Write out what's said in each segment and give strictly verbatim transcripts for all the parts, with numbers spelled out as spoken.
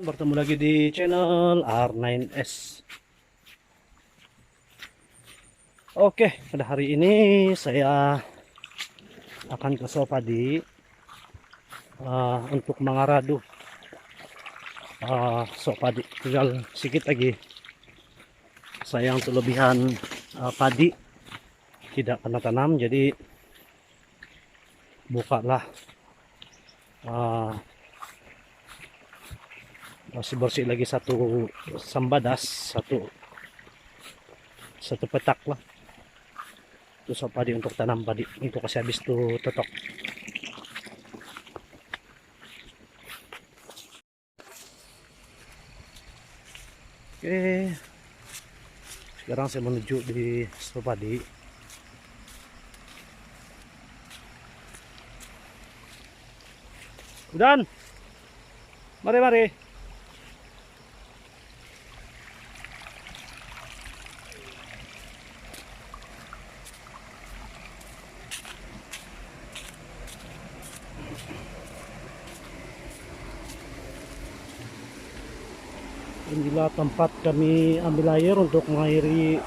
Bertemu lagi di channel R nine S. Oke, pada hari ini saya akan ke sawah padi, ah, untuk mengaradu, ah, sawah padi. Tinggal sikit lagi. Sayang tu lebihan, ah, padi tidak kena tanam, jadi bukalah, ah, bersih-bersih lagi satu sambadas, satu, satu petak lah. Tu sawah padi untuk tanam padi. Itu kasi habis tu totok. Oke. Sekarang saya menuju di sawah padi. Udan. Mari, mari. Inilah tempat kami ambil air untuk mengairi,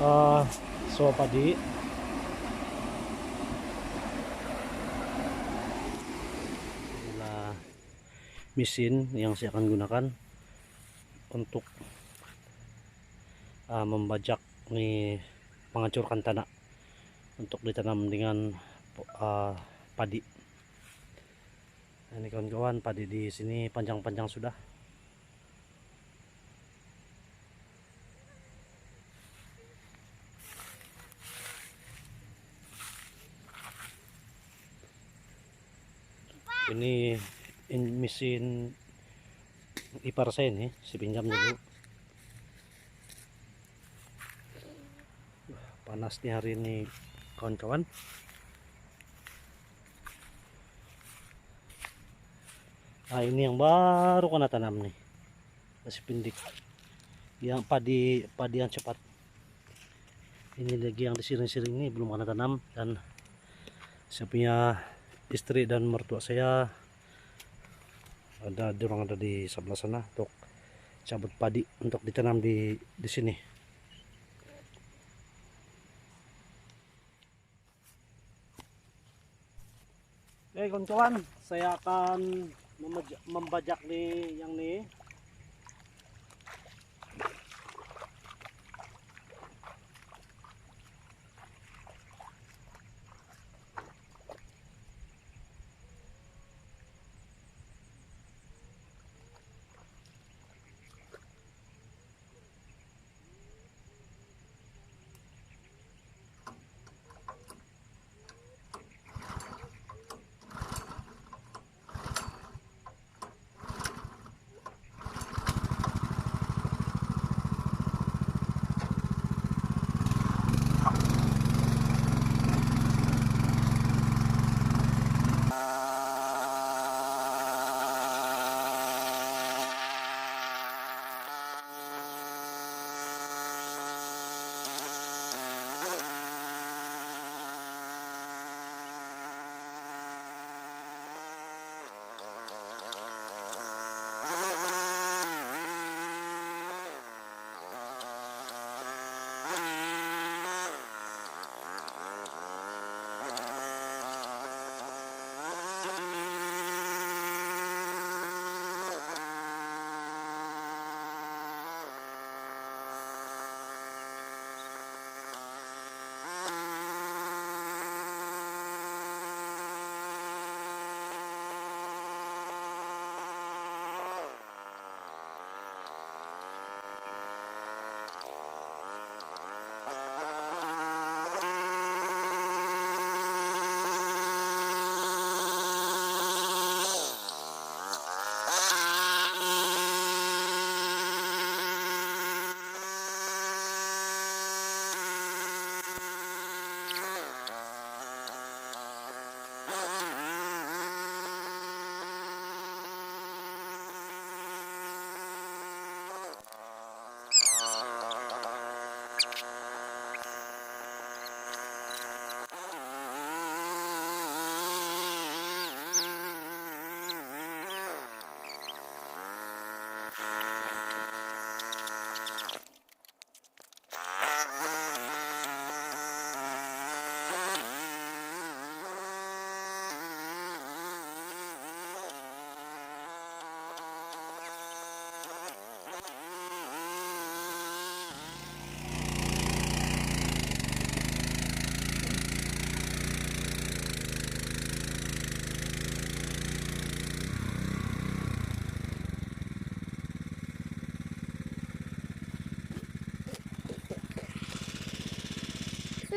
ah, sawah padi. Inilah mesin yang saya akan gunakan untuk, ah, membajak ni, menghancurkan tanah untuk ditanam dengan, ah, padi. Ini kawan-kawan, padi di sini panjang-panjang sudah. Ini in-, mesin ipar saya ni, saya pinjam dulu. Panas ni hari ni, kawan-kawan. Ah, ini yang baru kena tanam ni. Masih pindik. Yang padi, padi yang cepat. Ini lagi yang disiring-siring ni belum kena tanam, dan saya punya isteri dan mertua saya ada, dorang ada di sebelah sana untuk cabut padi untuk ditanam di, di sini. Oke, kawan-kawan, saya akan memeja-, membajak ni, yang ni.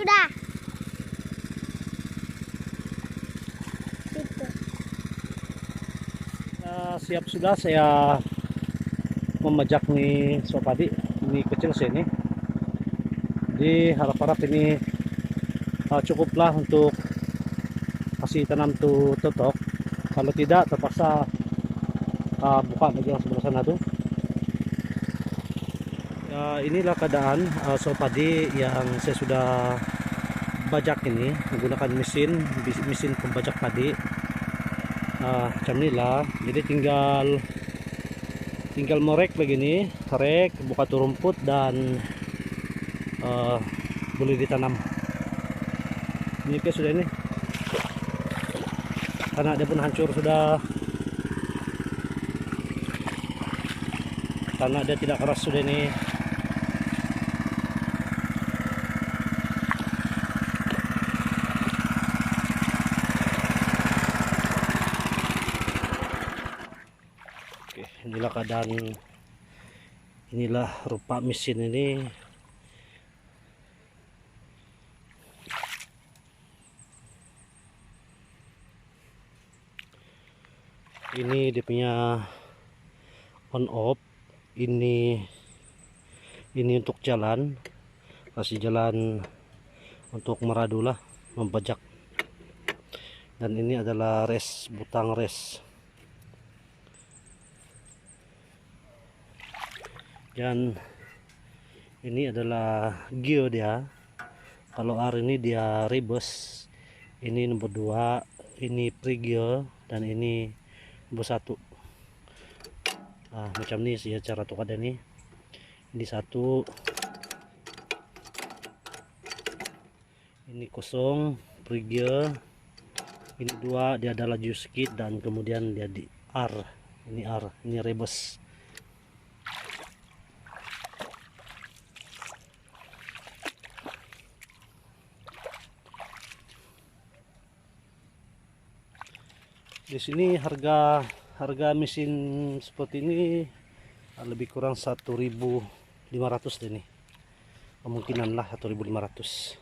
Dah. Situ. Ah, siap sudah saya memajak ni suah padi. Ni kecil sini. Jadi harap-harap ini, ah, cukuplah untuk kasi tanam tu totok. Kalau tidak, terpaksa, ah, buka lagi yang sebelah sana tu. Ya, inilah keadaan, ah, suah padi yang saya sudah bajak ini menggunakan mesin, bis-, mesin pembajak padi. Ah, macam ni lah. Jadi tinggal, tinggal merek lagi ni, rek, buka tu rumput dan, ah, boleh ditanam. Ini ke sudah ini. Tanah dia pun hancur sudah. Tanah dia tidak keras sudah ini. Okey, inilah keadaan, inilah rupa mesin ini. Ini dia punya on off. Ini, ini untuk jalan, kasih jalan untuk meradu lah, membajak. Dan ini adalah res, butang res. Dan ini adalah gear dia. Kalau R ini dia reverse, ini nombor dua, ini pre gear, dan ini nombor satu. Ah, macam ni saja cara tukar dia ni. Ini satu, ini kosong, pre gear. Ini dua, dia ada laju sikit dan kemudian dia di R. Ini R, ini reverse. Di sini harga, harga mesin seperti ini, ah, lebih kurang satu ribu lima ratus deh ni. Kemungkinan lah satu ribu lima ratus.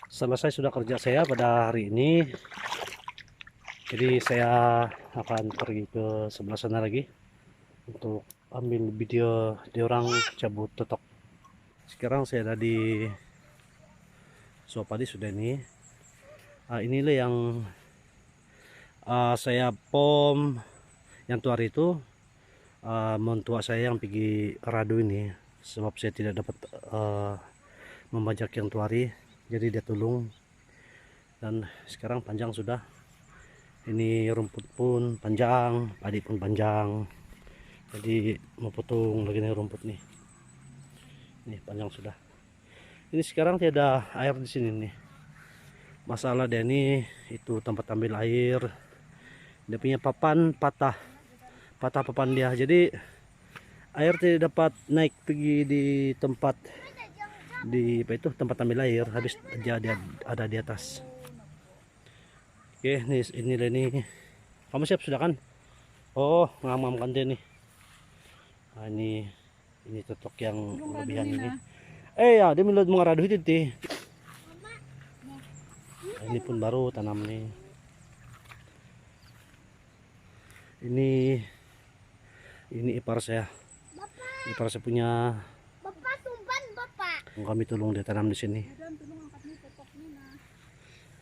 Selesai sudah kerja saya pada hari ini. Jadi saya akan pergi ke sebelah sana lagi untuk ambil video diorang cabut totok. Sekarang saya ada di suah padi sudah ni. Ah, inilah yang, ah, saya pom yang tu hari tu. Ah, mentua saya yang pigi radu ini sebab saya tidak dapat, ah, membajak yang tu hari. Jadi dia tolong. Dan sekarang panjang sudah. Ini rumput pun panjang, padi pun panjang. Jadi mau potong lagi ni rumput ni. Ni panjang sudah. Ini sekarang tiada air di sini ni. Masalah dia ni itu tempat ambil air. Dia punya papan patah. Patah papan dia. Jadi air tidak dapat naik pergi di tempat, di apa itu, tempat ambil air, habis dia, dia ada di atas. Okey, ni, inilah ni. Kamu siap sudah kan? Oh, ngam-ngam kan dia ni. Ah, ini, ini totok yang lebihan ini. Eh ya, dia mila mengaradu itu ti. Ini pun baru tanam ni. Ini, ini ipar saya. Ipar saya punya. Bapak, sumban, Bapak. Kami tolong dia tanam di sini.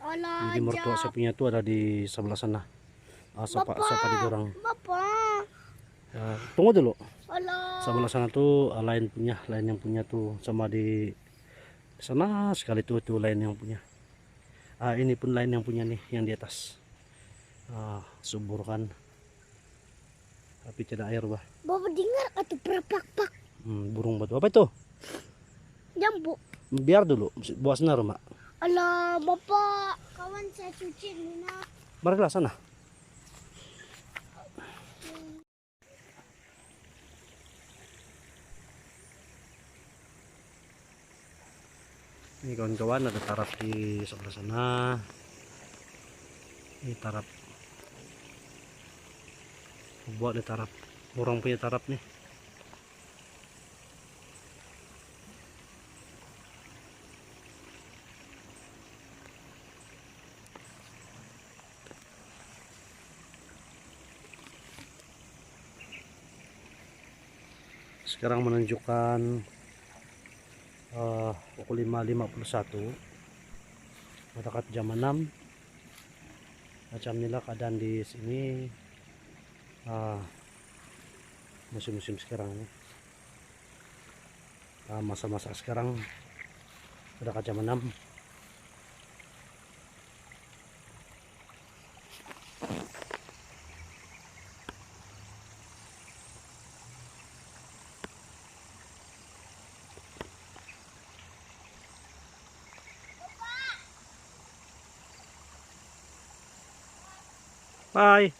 Alah, jadi mertua saya punya tu ada di sebelah sana. Ah, siapa, siapa di orang? Bapak. Ya, tunggu dulu. Alah. Sebelah sana tu, ah, lain punya, lain yang punya tu sama di sana sekali tu, tu lain yang punya. Ah, ini pun lain yang punya ni, yang di atas. Ah, subur kan. Tapi tiada air bah. Bapak dengar atau berpak-pak? Hmm, burung batu. Apa itu? Jambu. Biar dulu, buat sana rumah. Alah, Bapak, kawan saya cuci dulu nah. Marilah sana. Ni kawan-kawan, ada tarap di sebelah sana. Ni tarap. Buat ni tarap. Orang punya tarap ni. Sekarang menunjukkan, eh, pukul lima lima puluh satu, mendekati jam enam. Macam inilah keadaan di sini, ah, musim-musim sekarang ni. Ah, masa-masa sekarang sudah ka jam enam. Bye.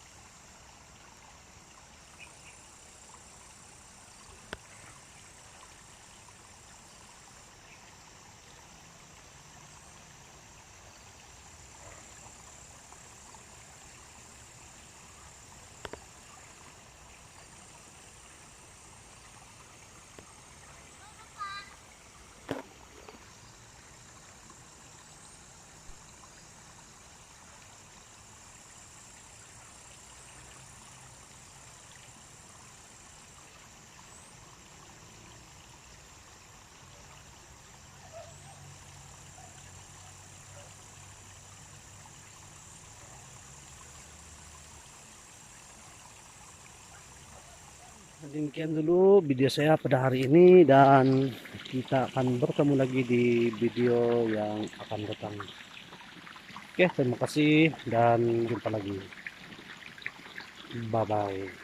Demikian dulu video saya pada hari ini, dan kita akan bertemu lagi di video yang akan datang. Oke, terima kasih dan jumpa lagi. Bye-bye.